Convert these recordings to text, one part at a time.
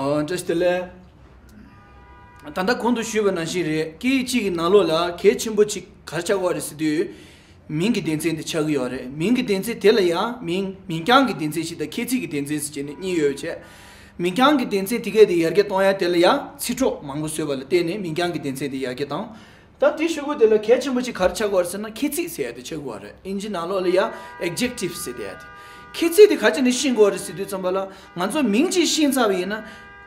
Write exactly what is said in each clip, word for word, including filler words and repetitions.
ཨོ། བཀྲ་ཤིས་བདེ་ལེགས། ད་ལྟ་གོང་དུ་ཞུས་པ་ནང་བཞིན་རེད། སྐད་ཡིག་གཅིག་གི་ནང་ལོགས་ལ་གལ་ཆེན་པོ་གཅིག་ག་རེ་ཆགས་ཀྱི་ཡོད་རེད་ཟེར་དུས། མིང་གི་སྡེ་ཚན་དེ་ཆགས་ཀྱི་ཡོད་རེད། མིང་གི་སྡེ་ཚན་དེ་ལ་ཡང་མིང་མིང་རྐྱང་གི་སྡེ་ཚན་ཞིག་དང་ཁྱད་ཚིག་གི་སྡེ་ཚན་ཟེར་བྱས་ནས་གཉིས་ཡོད་པ་བྱས། མིང་རྐྱང་གི་སྡེ་ཚན་དེ་གས་དེ་ཡར་རྒྱས་གཏོང་ཡ་དེ་ལ་ཡང་ཚིག་གྲོགས་མང་པོ་བཟོས་པ་ལ་བརྟེན་ནས་མིང་རྐྱང་གི་སྡེ་ཚན་དེ་ཡར་རྒྱས་བཏང་། ད་དེ་ཞུ་དགོས་དེ་ལ་གལ་ཆེན་པོ་ཅིག་ག་རེ་ཆགས་ཀྱི་ཡོད་རེད་ཟེར་ན། ཁྱད་ཚིག་ཟེར་ཡ་དེ་ཆགས་ཀྱི་ཡོད་རེད། ཨིན་ཇི་ནང་ལོགས་ལ་ཡ་adjective ཟེར་བསྡད་ཡ་དེ། ཁྱད་ཚིག་དེ་ག་ཅི་ནས་ཤེས་དགོས་རེད་ཟེར་དུས་ཙམ་པ་ལ། ང་ཚོ་མིང་གཅིག་ཤེས་ཚར་བ་ཡིན་ན།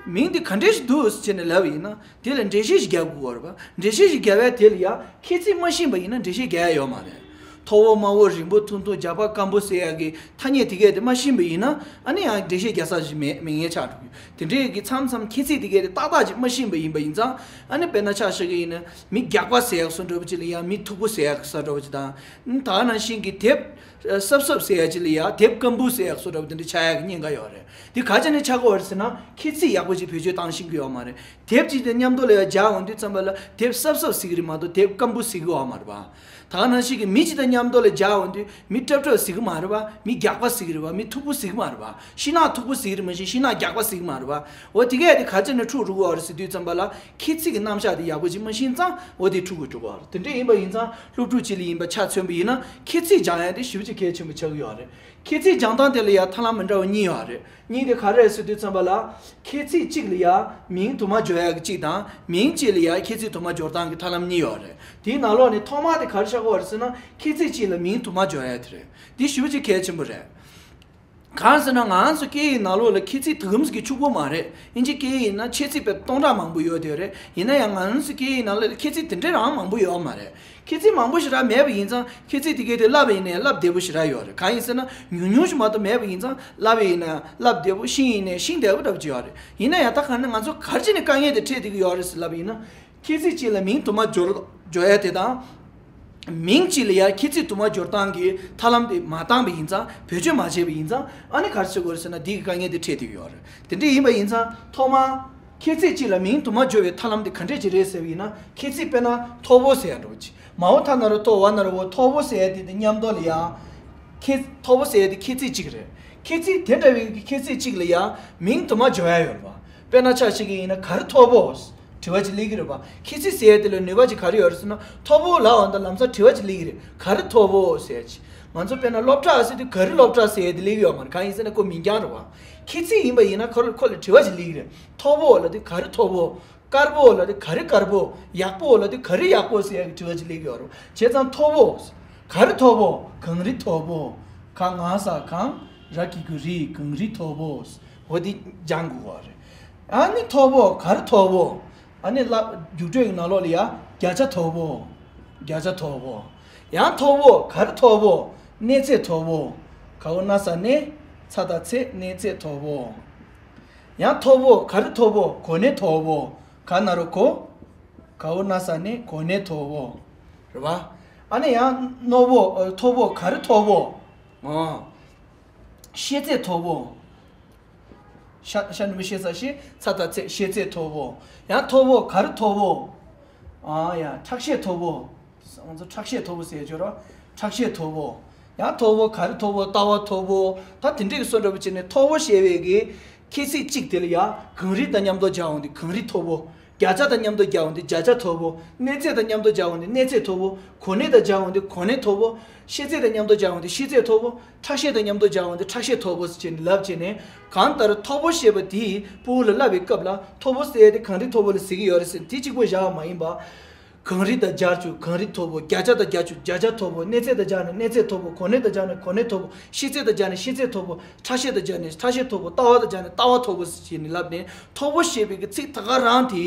མིང་དེ་ག་འདྲས་ཞིག་འདུག་ཟེར་ནས་ལབ་པ་ཡིན་ན། དེ་ལ་འགྲེལ་བཤད་ཞིག་རྒྱག་དགོས་ཀྱི་ཡོད་རེད་པ། འགྲེལ་བཤད་ཞིག་རྒྱག་ཡ་དེ་ལ་ཡ་ཁྱད་ཚིག་མ་ཤེས་པ་ཡིན་ན་འགྲེལ་བཤད་རྒྱག་ཡ་ཡོད་མ་རེད། མཐོ་བོ་དམའ་བོ་རིང་པོ་ཐུང་ཐུང་རྒྱགས་པ་སྐམ་པོ་ཟེར་ཡ་གི་ཐ་སྙད་དེ་གས་དེ་མ་ཤེས་པ་ཡིན་ན། ཨ་ནི་ཡང་འགྲེལ་བཤད་རྒྱག་ས་ཞིག་མེད་མེད་མཁན་ཆགས་འགྲོ་གི་ཡོད། དེ་འདྲས་ཀྱི་མཚམས་མཚམས་ཁྱད་ཚིག་དེ་གས་དེ་ཏག་ཏག་ཅིག་མ་ཤེས་པ་ཡིན་པ་ཡིན་ཙང་། ཨ་ནི་དཔེར་ན་ཆ་བཞག་གི་ཡིན་ན། མི་རྒྱགས་པ་ཟེར་ཡག་བཟོ་འདྲ་པོ་ཅིག་ལ་ཡང་མི་མཐུག་པོ་ཟེར་ཡག་བཟོ་འདྲ་པོ་ཅིག་དང་། ད་ག་ནང་བཞིན་གྱི་དེབ་སྲབ་སྲབ་ཟེར་ཡག་ཅིག་ལ་ཡང་དེབ་སྐམ་པོ་ཟེར་ཡག་བཟོ་འདྲ་པོ་དེ་འདྲ་ཆགས་ཡག་གི་ཉེན་ཁ་ཡོད་རེད། དེ་ག་ཅི་ནས་ཆགས་ཀྱི་ཡོད་རེད་ཟེར་ན། ཁྱད་ཚིག་ཡག་པོ་ཅིག་བེད་སྤྱོད་བཏང་ཤེས་ཀྱི་ཡོད་མ་རེད། དེབ་ཅིག་དང་མཉམ་དུ་ལ་ཡང་སྦྱར་འོང་དུས་ཙམ་པ་ལ་དེབ་སྲབ་སྲབ་ཟེར་གྱི་རེད་མ་གཏོགས་དེབ་སྐམ་པོ་ཟེར་གྱི་ཡོད་མ་རེད་པ། ད་ག་ནང་བཞིན་གྱི་མི་གཅིག་དང་མཉམ་དུ་ལ་སྦྱར་འོང་དུས་མི་སྲབ་སྲབ་ཟེར་གྱི་མ་རེད་པ། མི་རྒྱགས་པ་ཟེར་གྱི་རེད་པ། མི་མཐུག་པོ་ཟེར་གྱི་མ་རེད་པ། ཤིང་ནགས་མཐུག་པོ་ཟེར་གྱི་རེད་མ་གཞི་ཤིང་ནགས་རྒྱགས་པ་ཟེར་གྱི་མ་རེད་པ། འོ་དེ་གས་དེ་ག་ཅི་ནས་འཁྲུག་འགྲོ་གི་ཡོད་རེད་ཟེར་དུས་ཙམ་པ་ལ། ཁྱད་ཚིག་གི་རྣམ་གཞག་དེ་ཡག་པོ་ཅིག་མ་ཤེས་ཙང་འོ་དེ་འཁྲུག་གི་འགྲོ་གི་ཡོད་རེད། དེ་འདྲ་ཡིན་པ་ཡིན་ཙང་སློབ་ཕྲུག་ཅིག་ལ་ཡིན་པ་ཆ་མཚོན་པ་ཡིན་ན། ཁྱད་ཚིག་སྦྱང་ཡ་དེ་ཞེ་པོ་ཅིག་གལ་ཆེན་པོ་ཆགས་ཀྱི་ཡོད་རེད། ཁྱད་ཚིག་སྦྱང་སྟངས་དེ་ལ་ཡང་ཐབས་ལམ་མི་འདྲ་བ་གཉིས་ཡོད་རེད། གཉིས་དེ་ག་རེ་རེད་ཟེར་དུས་ཙམ་པ་ལ། ཁྱད་ཚིག་གཅིག་ལ་ཡང་མིང་དུ་མ་སྦྱོར་ཡ་གི་གཅིག་དང་། མིང་གཅིག་ལ་ཡང་ཁྱད་ཚིག་དུ་མ་སྦྱོར་སྟངས་ཀྱི་ཐབས་ལམ་གཉིས་ཡོད་རེད། དེའི་ནང་ལོགས་ནས་ཐོག་མ་དེ་ག་རེ་ཆགས་ཀྱི་ཡོད་རེད་ཟེར་ན། ཁྱད་ཚིག་གཅིག་ལ་མིང་དུ་མ་སྦྱོར་ཡ་དེ་རེད། འདི་ཞེ་པོ་ཅིག་གལ་ཆེན་པོ་རེད། གང་ཟེར་ན་ང་ཚོ་སྐད་ཡིག་ནང་ལོགས་ལ་ཁྱད་ཚིག་དེ་གམ་ཟིག་གི་ཕྱུག་པོ་མ་རེད། ཨིན་ཇི་སྐད་ཡིག་ཡིན་ན་ཁྱད་ཚིག་དཔེ་སྟོང་ཕྲག་མང་པོ་ཡོད་དེ་རེད། ཡིན་ན་ཡང་ང་ཚོ་སྐད་ཡིག་ནང་ལོགས་ལ་ཁྱད་ཚིག་དེ་འདྲ་རང་མང་པོ་ཡོད་མ་རེད། ཁྱད་ཚིག་མང་པོ་ཞེ་དྲག་མེད་པ་ཡིན་ཙང་ཁྱད་ཚིག་དེ་གས་དེ་ལབ་པ་ཡིན་ནའི་ལབ་བདེ་པོ་ཞེ་དྲག་ཡོད་རེད། གང་ཡིན་ཟེར་ན་ཉུང་ཉུང་ཞིག་མ་གཏོགས་མེད་པ་ཡིན་ཙང་ལབ་པ་ཡིན་ན་ལབ་བདེ་པོ། ཤེས་ཡིན་ནའི་ཤེས་བདེ་པོ་འདྲ་པོ་ཅིག་ཡོད་རེད། ཡིན་ན་ཡང་ད་ག་ནས་ང་ཚོ་ག་རེ་བྱས་ནས་དཀའ་ངལ་དེ་འཕྲད་བསྡད་ཀྱི་ཡོད་རེད་ཟེར་ལབ་པ་ཡིན་ན། ཁྱད་ཚིག་གཅིག་ལ་མིང་དུ་མ་སྦྱོར་སྦྱོར་ཡ་དེ་དང་། མིང་གཅིག་ལ་ཡང་ཁྱད་ཚིག་དུ་མ་སྦྱོར་སྟངས་ཀྱི་ཐབས་ལམ་དེ་མ་བཏང་པ་ཡིན་ཙང་། བེད་སྤྱོད་མ་བྱས་པ་ཡིན་ཙང་། ཨ་ནི་ག་རེ་བྱེད་དགོས་རེད་ཟེར་ན། འདི་གི་དཀའ་ངལ་དེ་འཕྲད་བསྡད་ཀྱི་ཡོད་རེད། དེ་འདྲ་ཡིན་པ་ཡིན་ཙང་ཐོག་མར་ཁྱད་ཚིག་གཅིག་ལ་མིང་དུ་མ་སྦྱོར་བའི་ཐབས་ལམ་དེ་ག་འདྲས་ཅིག་རེད་ཟེར་བ་ཡིན་ན། ཁྱད་ཚིག་དཔེར་ན་མཐོ་པོ་ཟེར་ཡ་འདྲ་པོ་ཅིག་མ་འོ་ཐ་ན་རོ་མཐོ་བ་ན་རོ་འོ། མཐོ་པོ་ཟེར་ཡ་དེ་དང་མཉམ་དུ་ལ་ཡང་། ཁྱད་མཐོ་པོ་ཟེར་ཡ་དེ་ཁྱད་ཚིག་གཅིག་རེད། ཁྱད་ཚིག་དེ་འདྲ་བའི་ཁྱད་ཚིག་གཅིག་ལ་ཡང་མིང་དུ་མ་སྦྱོར་ཡ་ཡོད་རེད་པ། དཔེར་ན་ཆ་བཞག་གི་ཡིན་ན་ག་རེ་མཐོ་པོ། དྲི་བ་ཅིག་སླེབས་ཀྱི་རེད་པ། ཁྱད་ཚིག་ཟེར་ཡ་དེ་ལ་ནུས་པ་ཅིག་ག་རེ་ཡོད་རེད་ཟེར་ན། མཐོ་པོ་ལབ་པ་དང་ལམ་སང་དྲི་བ་ཅིག་སླེབས་ཀྱི་རེད། ག་རེ་མཐོ་པོ་ཟེར་ཅིག་ང་ཚོ་དཔེར་ན་སློབ་གྲྭ་ཟེར་དུས་ག་རེ་སློབ་གྲྭ་ཟེར་ཡ་དེ་སླེབས་ཀྱི་ཡོད་མ་རེད། གང་ཡིན་ཟེར་ན་ཁོ་མིང་རྐྱང་རེད་པ། ཁྱད་ཚིག་ཡིན་པ་ཡིན་ན་ཁོ་ལ་ཁོ་ལ་དྲི་བ་ཅིག་སླེབས་ཀྱི་རེད། མཐོ་པོ་ལབ་དུས་ག་རེ་མཐོ་པོ། དཀར་པོ་ལབ་དུས་ག་རེ་དཀར་པོ། ཡག་པོ་ལབ་དུས་ག་རེ་ཡག་པོ་ཟེར་ཡ་གི་དྲི་བ་ཅིག་སླེབས་ཀྱི་ཡོད་རེད། བྱས་ཙང་མཐོ་པོ། ག་རེ་མཐོ་པོ། གངས་རི་མཐོ་པོ། ག་ང་ས་གངས། ར་གི་གུ་རི། གངས་རི་མཐོ་པོ། འོ་དེ་སྦྱང་དགོས་པ་རེད། ཨ་ནི་མཐོ་པོ་ག་རེ་མཐོ་པོ། ཨ་ནི་ལ་རྒྱུགས་སྤྲོད་ཀྱི་ནང་ལོགས་ལ་ཡ་བརྒྱ་ཆ་མཐོ་པོ། བརྒྱ་ཆ་མཐོ་པོ། ཡང་མཐོ་པོ་ག་རེ་མཐོ་པོ། གནས་ཚད་མཐོ་པོ། ག་འོ་ན་ས་གནས། ཚ་ད་ཚད། གནས་ཚད་མཐོ་པོ། ཡང་མཐོ་པོ་ག་རེ་མཐོ་པོ། གོ་གནས་མཐོ་པོ། ག་ན་རོ་གོ། ག་འོ་ན་ས་གནས། གོ་གནས་མཐོ་པོ། རེད་པ། ཨ་ནི་ཡང་རྣོ་པོ་ཨ་མཐོ་པོ་ག་རེ་མཐོ་པོ། ཨོ། ཤེས་ཚད་མཐོ་པོ། ཤ་ཤ་ནུ་མི་ཤེས་ས་ཤེས། ཚ་ད་ཚད། ཤེས་ཚད་མཐོ་པོ། ཡང་མཐོ་པོ་ག་རེ་མཐོ་པོ། ཨ་ཡ་ཁྲག་ཤེད་མཐོ་པོ། ང་ཚོ་ཁྲག་ཤེད་མཐོ་པོ་ཟེར་ཡ་ཅིག་ཡོད་རེད། ཁྲག་ཤེད་མཐོ་པོ། ཡང་མཐོ་པོ་ག་རེ་མཐོ་པོ། ལྟ་བ་མཐོ་པོ། ད་དེ་འདྲའི་གི་བཟོ་འདྲ་པོ་བྱས་ནས་མཐོ་པོ་ཞེས་པའི་གི་ཁྱད་ཚིག་གཅིག་དེ་ལ་ཡ་གངས་རི་དང་མཉམ་དུ་སྦྱར་འོང་དུས་གངས་རི་མཐོ་པོ། བརྒྱ་ཆ་དང་མཉམ་དུ་སྦྱར་འོང་དུས་བརྒྱ་ཆ་མཐོ་པོ། གནས་ཚད་དང་མཉམ་དུ་སྦྱར་འོང་དུས་གནས་ཚད་མཐོ་པོ། གོ་གནས་དང་སྦྱར་འོང་དུས་གོ་གནས་མཐོ་པོ། ཤེས་ཚད་དང་མཉམ་དུ་སྦྱར་འོང་དུས་ཤེས་ཚད་མཐོ་པོ། ཁྲག་ཤེད་དང་མཉམ་དུ་སྦྱར་འོང་དུས་ཁྲག་ཤེད་མཐོ་པོ་ཟེར་བྱས་ནས་ལབ་བྱས་ནས། གང་ལྟར་མཐོ་པོ་ཞེས་པ་དེ་ཕྲུ་གུ་ལ་བསླབ་པའི་སྐབས་ལ་མཐོ་པོ་ཟེར་ཡ་དེ་གངས་རི་མཐོ་པོ་ལ་ཟེར་གྱི་ཡོད་རེད་ཟེར་དེ་གཅིག་པོ་བཞག་པ་མ་ཡིན་པ། གངས་རི་དང་སྦྱར་བཅུག་གངས་རི་མཐོ་པོ། བརྒྱ་ཆ་དང་སྦྱར་བཅུག་བརྒྱ་ཆ་མཐོ་པོ། གནས་ཚད་དང་སྦྱར་ནས་གནས་ཚད་མཐོ་པོ། གོ་གནས་དང་སྦྱར་ནས་གོ་གནས་མཐོ་པོ། ཤེས་ཚད་དང་སྦྱར་ནས་ཤེས་ཚད་མཐོ་པོ། ཁྲག་ཤེད་དང་སྦྱར་ནས་ཁྲག་ཤེད་མཐོ་པོ། ལྟ་བ་དང་སྦྱར་ནས་ལྟ་བ་མཐོ་པོ་ཟེར་བྱས་ནས་ལབ་ནས། མཐོ་པོ་ཞེས་པའི་གི་ཚིག་ད་ག་རང་དེ་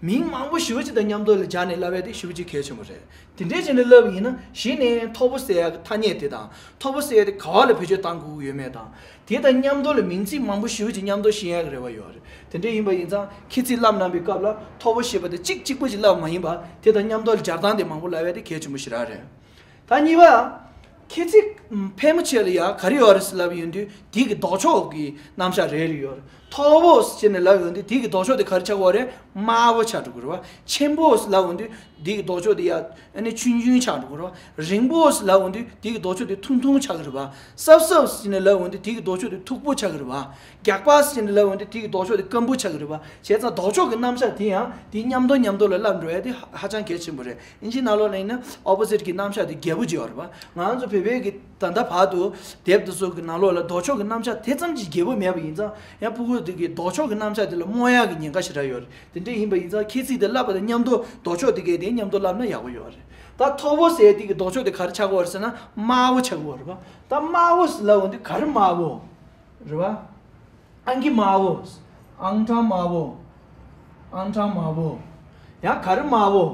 མིང་མང་པོ་ཞེ་པོ་ཅིག་དང་མཉམ་དུ་ལ་སྦྱར་ནས་ལབ་ཡ་དེ་ཞེ་པོ་ཅིག་གལ་ཆེན་པོ་རེད། དེ་འདྲས་བྱས་ནས་ལབ་པ་ཡིན་ན། གཞི་ནས་མཐོ་པོ་ཟེར་ཡ་གི་ཐ་སྙད་དེ་དང་། མཐོ་པོ་ཟེར་ཡ་དེ་ག་བ་ལ་བེད་སྤྱོད་གཏང་དགོས་ཀྱི་ཡོད་མེད་དང་། དེ་དང་མཉམ་དུ་ལ་མིང་ཚིག་མང་པོ་ཞེ་པོ་ཅིག་མཉམ་དུ་ཤེས་ཡ་གི་རེ་བ་ཡོད་རེད། དེ་འདྲས་ཡིན་པ་ཡིན་ཙང་ཁྱད་ཚིག་བསླབ་གནང་པའི་སྐབས་ལ་མཐོ་པོ་ཞེས་པ་དེ་གཅིག་གཅིག་པོ་ཅིག་ལབ་མ་ཡིན་པ། དེ་དང་མཉམ་དུ་ལ་སྦྱར་སྟངས་དེ་མང་པོ་ལབ་ཡ་དེ་གལ་ཆེན་པོ་ཞེ་དྲག་རེད། ད་གཉིས་པ། ཁྱད་ཚིག་ཕལ་མོ་ཆེ་ལ་ཡ་ག་རེ་ཡོད་རེད་ཟེར་ལབ་ཡོང་དུས་དེ་གི་ལྡོག་ཕྱོགས་ཀྱི་རྣམ་གཞག་རེ་རེ་ཡོད་རེད། མཐོ་བོ་ཟེར་ནས་ལབ་ཡོང་དུས་དེ་གི་ལྡོག་ཕྱོགས་དེ་ག་རེ་ཆགས་ཀྱི་ཡོད་རེད། དམའ་བོ་ཆགས་འགྲོ་གི་རེད་བ། ཆེན་པོ་ལབ་ཡོང་དུས་དེ་གི་ལྡོག་ཕྱོགས་དེ་ཡ་ཨ་ནི་ཆུང་ཆུང་ཆགས་འགྲོ་གི་རེད་བ། རིང་པོ་ལབ་ཡོང་དུས་དེ་གི་ལྡོག་ཕྱོགས་དེ་ཐུང་ཐུང་ཆགས་ཀྱི་རེད་བ། སྲབ་སྲབ་ཟེར་ནས་ལབ་ཡོང་དུས་དེ་གི་ལྡོག་ཕྱོགས་དེ་མཐུག་པོ་ཆགས་ཀྱི་རེད་བ། རྒྱགས་པ་ཟེར་ནས་ལབ་ཡོང་དུས་དེ་གི་ལྡོག་ཕྱོགས་དེ་སྐམ་པོ་ཆགས་ཀྱི་རེད་བ། བྱས་ཙང་ལྡོག་ཕྱོགས་ཀྱི་རྣམ་གཞག་དེ་ཡང་དེ་མཉམ་དུ་མཉམ་དུ་ལ་ལབ་འགྲོ་ཡ་དེ་ཧ་ཅང་གལ་ཆེན་པོ་རེད། ཨིན་ཇིའི་ནང་ལོགས་ལ་ཡིན་ན་ཨོ་པོ་སིཊ་གི་རྣམ་གཞག་དེ་རྒྱས་པོ་ཅིག་ཡོད་རེད་བ། ང་ཚོ་བོད་པའི་གི་ད་ལྟ་བར་དུ་དེབ་དེ་ཚོ་གི་ནང་ལོགས་ལ་ལྡོག་ཕྱོགས་ཀྱི་རྣམ་གཞག་དེ་ཙམ་གྱིས་རྒྱས་པོ་མེད་པ་ཡིན་ཙང་ཡང་ཕྲུ་གུ་དེ་གི་ལྡོག་ཕྱོགས་ཀྱི་རྣམ་གཞག་དེ་ལ་རྨོངས་ཡག་གི་ཉེན་ཁ་ཞེ་དྲག་ཡོད་རེད། དེ་འདྲ་ཡིན་པ་ཡིན་ཙང་ཁྱད་ཚིག་དེ་བསླབ་པ་དང་མཉམ་དུ་ལྡོག་ཕྱོགས་དེ་གའི་དེ་མཉམ་དུ་བསླབ་ན་ཡག་པོ་ཡོད་རེད། ད་མཐོ་བོ་ཟེར་དེ་གི་ལྡོག་ཕྱོགས་དེ་ག་རེ་ཆགས་ཀྱི་ཡོད་རེད་ཟེར་ན་དམའ་བོ་ཆགས་ཀྱི་ཡོད་རེད་བ། ད་དམའ་བོ་ལབ་ཡོང་དུས་ག་རེ་དམའ་བོ་རེད་བ། ཨང་ཀི་དམའ་བོ། ཨང་གྲངས་དམའ་བོ། ཨང་གྲངས་དམའ་བོ། ཡང་ག་རེ་དམའ་བོ།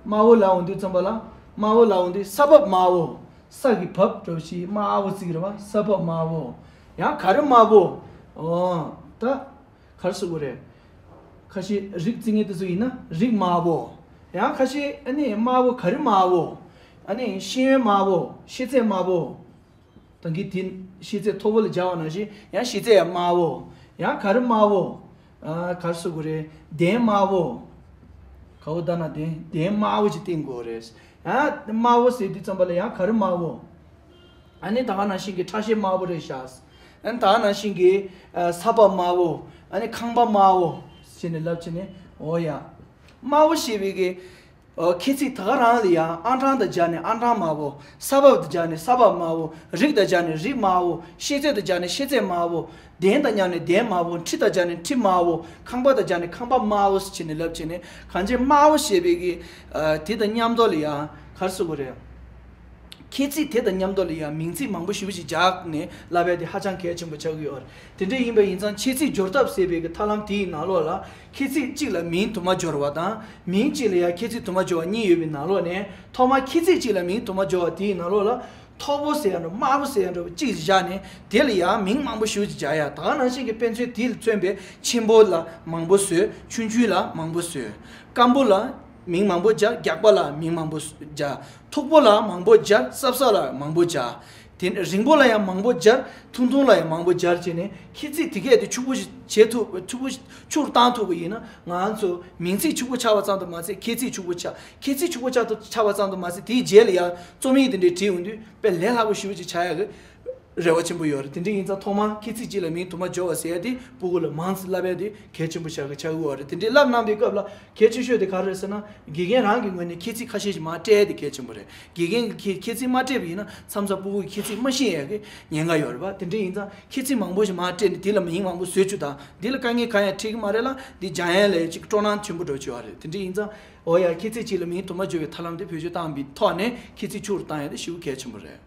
དམའ་བོ་ལབ་ཡོང་དུས་ཙམ་པ་ལ། དམའ་བོ་ལབ་ཡོང་དུས་ས་བབ་དམའ་བོ། ས་གི་བབ་འདྲ་བོ་ཞིག་དམའ་བོ་བརྩི་གི་རེད་བ། ས་བབ་དམའ་བོ། ཡང་ག་རེ་དམའ་བོ། འོ། ད། ག་རེ་ཟེར་དགོས་རེད། ཁ་ཤས་རིགས་བརྩི་མཁན་དེ་ཚོ་ཡིན་ན་རིགས་དམའ་བོ། ཡང་ཁ་ཤས་ཨ་ནི་དམའ་བོ་ག་རེ་དམའ་བོ། ཨ་ནི་ཤེས་ཡོན་དམའ་བོ། ཤེས་ཚད་དམའ་བོ། ད་གིན་དེ་ཤེས་ཚད་མཐོ་བོ་ལ་སྦྱར་བ་ནང་བཞིན་ཡང་ཤེས་ཚད་ཡང་དམའ་བོ། ཡང་ག་རེ་དམའ་བོ། ཨ། ག་རེ་ཟེར་དགོས་རེད། གདན་དམའ་བོ། ག་བོ་ད་ན་གདན་གདན་དམའ་བོ་ཅིག་བཏིང་དགོས་རེད། ཡང་དམའ་བོ་ཟེར་དུས་ཙམ་པ་ལ་ཡང་ག་རེ་དམའ་བོ། ཨ་ནི་ད་ག་ནང་བཞིན་གྱི་ཁྲ་ཤེལ་དམར་པོ་རེད་ཤག་ཨ་ནི་ད་ག་ནང་བཞིན་གྱི་ཨ་ས་བབ་དམར་པོ། ཨ་ནི་ཁང་པ་དམར་པོ་ཟེར་ནས་ལབ་བྱས་ནས། འོ་ཡ། དམར་པོ་ཞེས་པའི་གི་ཨོ། ཁྱད་ཚིག་ད་ག་རང་ལ་ཡང་ཨང་གྲངས་དང་སྦྱར་ནས་ཨང་གྲངས་དམར་པོ། ས་བབ་དང་སྦྱར་ནས་ས་བབ་དམར་པོ། རིགས་དང་སྦྱར་ནས་རིགས་དམར་པོ། ཤེས་ཚད་དང་སྦྱར་ནས་ཤེས་ཚད་དམར་པོ། གདན་དང་མཉམ་ནས་གདན་དམར་པོ། ཁྲི་དང་སྦྱར་ནས་ཁྲི་དམར་པོ། ཁང་པ་དང་སྦྱར་ནས་ཁང་པ་དམར་པོ་ཟེར་བྱས་ནས་ལབ་བྱས་ནས་གང་ཅི་དམར་པོ་ཞེས་པའི་གི་ཨ་དེ་དང་མཉམ་དུ་ལ་ཡང་ག་རེ་ཟེར་དགོས་རེད། ཁྱད་ཚིག་དེ་དང་མཉམ་དུ་ལ་ཡང་མིང་ཚིག་མང་པོ་ཞེ་པོ་ཅིག་སྦྱར་ནས་ལབ་ཡ་དེ་ཧ་ཅང་གལ་ཆེན་པོ་ཆགས་ཀྱི་ཡོད་རེད། དེ་འདྲ་ཡིན་པ་ཡིན་ཙང་ཁྱད་ཚིག་སྦྱོར་ཐབས་ཟེར་བའི་གི་ཐབས་ལམ་དེའི་ནང་ལོགས་ལ་ཁྱད་ཚིག་གཅིག་ལ་མིང་དུ་མ་སྦྱོར་བ་དང་མིང་གཅིག་ལ་ཡང་ཁྱད་ཚིག་དུ་མ་སྦྱོར་བ་གཉིས་ཡོད་པའི་ནང་ལོགས་ནས་ཐོག་མར་ཁྱད་ཚིག་གཅིག་ལ་མིང་དུ་མ་སྦྱོར་བ་དེའི་ནང་ལོགས་ལ་མཐོ་པོ་ཟེར་ཡ་འདྲ་བོ་གཅིག་བཞག་ནས་དེ་ལ་ཡང་མིང་མང་པོ་ཞེ་པོ་ཅིག་སྦྱར་ཡ། ད་ག་ནང་བཞིན་གྱི་དཔེ་མཚོན་དེ་ལ་མཚོན་པའི་ཆེན་པོ་ལ་མང་པོ་བཟོས། ཆུང་ཆུང་ལ་མང་པོ་བཟོས། སྐམ་པོ་ལ་མིང་མང་པོ་སྦྱར། རྒྱགས་པ་ལ་མིང་མང་པོ་སྦྱར། མཐུག་པོ་ལ་མང་པོ་སྦྱར། སྲབ་སྲབ་ལ་མང་པོ་སྦྱར། དེ་ནས་རིང་པོ་ལ་ཡང་མང་པོ་སྦྱར། ཐུང་ཐུང་ལ་ཡང་མང་པོ་སྦྱར་བྱས་ནས་ཁྱད་ཚིག་དེ་གས་དེ་ཕྱུག་པོ་ཞིག་བྱེད་ཐུབ། ཕྱུག་པོ་ཞིག་ཕྱུག་རུ་བཏང་ཐུབ་པ་ཡིན་ན་ང་ཚོ་མིང་ཚིག་ཕྱུག་པོ་ཆགས་པ་ཙམ་དུ་མ་ཟད་ཁྱད་ཚིག་ཕྱུག་པོ་ཆགས། ཁྱད་ཚིག་ཕྱུག་པོ་ཆགས་ཐུབ་ཆགས་པ་ཙམ་དུ་མ་ཟད་དེའི་རྗེས་ལ་ཡང་རྩོམ་ཡིག་དེ་འདྲའི་བྲིས་ཡོང་དུས་དཔེ་ལས་སླ་པོ་ཞེ་པོ་ཅིག་ཆགས་ཡག་གི་རེ་བ་ཆེན་པོ་ཡོད་རེད། དེ་འདྲ་ཡིན་ཙང་ཐོག་མར་ཁྱད་ཚིག་གཅིག་ལ་མིང་དུ་མ་སྦྱོར་བ་ཟེར་ཡ་དེ་སྤུ་གུ་ལ་མང་ཙམ་བསླབ་ཡ་དེ་གལ་ཆེན་པོ་ཆགས་ཀྱི་ཆགས་ཀྱི་ཡོད་རེད། དེ་འདྲའི་བསླབ་གནང་པའི་སྐབས་ལ་གལ་ཆེ་ཤོས་དེ་ག་རེ་རེད་ཟེར་ན་དགེ་རྒན་རང་གི་ངོས་ནས་ཁྱད་ཚིག་ཁ་ཤས་ཤིག་མར་སྤྲད་ཡ་དེ་གལ་ཆེན་པོ་རེད། དགེ་རྒན་གྱིས་ཁྱད་ཚིག་མ་སྤྲད་པ་ཡིན་ན་མཚམས་མཚམས་སྤུ་གུ་གིས་ཁྱད་ཚིག་མ་ཤེས་ཡ་གི་ཉེན་ཁ་ཡོད་རེད་པ། དེ་འདྲ་ཡིན་ཙང་ཁྱད་ཚིག་མང་པོ་ཞིག་མར་སྤྲད་ནས་དེ་ལ་མིང་མང་པོ་བཟོས་བཅུག་དང་འདི་ལ་དཀའ་ངལ་གང་ཡང་འཕྲད་ཀྱི་མ་རེད་ལ། འདི་སྦྱང་ཡ་ལ་ཅིག་སྤྲོ་སྣང་ཆེན་པོ་འགྲོ་བཅུག་ཡ་རེད། དེ་འདྲ་ཡིན་ཙང་འོ་ཡ། ཁྱད་ཚིག་གཅིག་ལ་མིང་དུ་མ་སྦྱོར་བའི་ཐབས་ལམ་དེ་བེད་སྤྱོད་བཏང་བའི་ཐོག་ནས་ཁྱད་ཚིག་ཕྱུག་རུ་བཏང་ཡ་དེ་ཞེ་པོ་གལ་ཆེན་པོ་རེད།